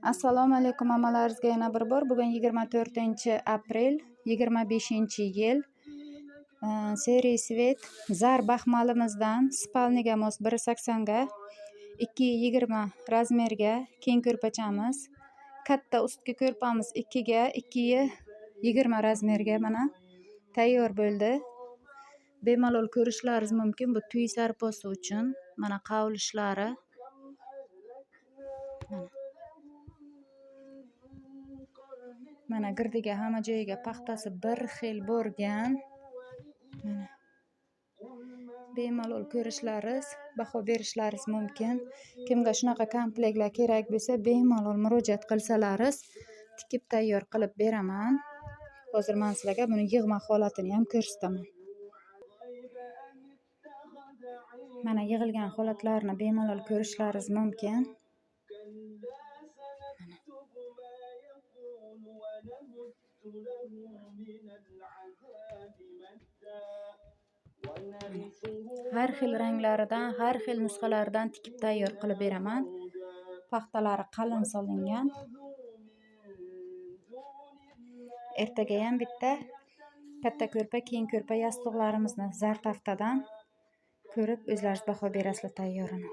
Assalomu alaykum hammalaringizga yana bir bor. Bugun 24 aprel 25-yil. Серый цвет zar baxmalimizdan спальный ga mos 1,80 ga 2,20 размер ga keng ko'rpachamiz. Katta ustki ko'rpamiz 2 ga 2,20 размер ga mana tayyor bo'ldi. Bemalol ko'rishlaringiz mumkin bu tuy sarposi uchun mana qavlishlari. Mana. Mana girdiga hamma joyiga paxtasi bir xil borgan. Mana. Bemalol ko'rishlaringiz, baho berishlaringiz mumkin. Kimga shunaqa komplektlar kerak bo'lsa, bemalol murojaat qilsalaringiz, tikib tayyor qilib beraman. Hozir men sizlarga buni yig'ma holatini ham ko'rsataman. Mana yig'ilgan holatlarini bemalol ko'rishlaringiz mumkin. Har xil ranglaridan, har xil nusxalaridan tikib tayyor qilib beraman. Paxtalari qalin solingan. Ertaga ham bitta katta ko'rpa, keng ko'rpa yastiqlarimizni zar taftadan ko'rib o'zlaringiz baho berasizlar tayyorini.